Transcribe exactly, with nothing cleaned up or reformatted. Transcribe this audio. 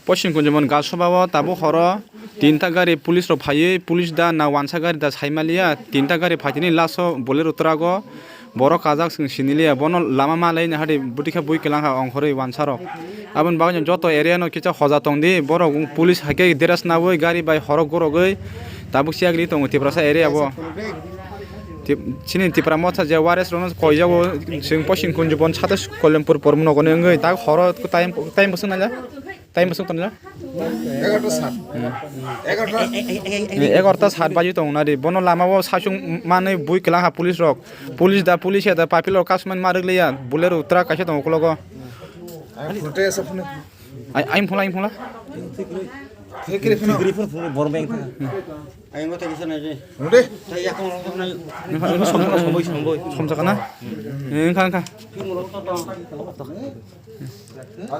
Poschim Kunjumon Galsoba o tabuk horo tinta gari police rok phaiwi, police da na wansa gari da saimaliya, tinta gari phaitini last o Bolero truck o borok kajak chwng siniliya, bono lama malai ni hadi bwtwi khe bui kwlang kha ongkhorwi wansa rok. Aboni bagwi joto area no kisa hoja tongdi, borok police hai khe dress nawi gari bai horok gorogwi tabuk siyagri tongo Tiprasa area o. Tip-, chini Tipra motha je wares rokno koijago, chwng Poschim Kunjumon sata Kolyonpur Pormonogo ni wngwi tak horo time, time bwswk naila? Time bwswk tonila? Egarota sat. Egarota. Egarota sat baji tong nadi. Bono lama o sachung manwi bui kwlang ha police rok. Police da, police ya da, papil rok kasumani ma rwk liya. Bolero truck kaisa tongo ukologo. Ang phunukte asa phunuk. Ai, ai phunla, ai phunla. Thekre phunuk. Thekre phunuk, phunuk, borok beng thang. Ai, mo thekre sana je. Phunuk de. Tai yakung rok na. Somjak na? Somjak na? Engkha, engkha.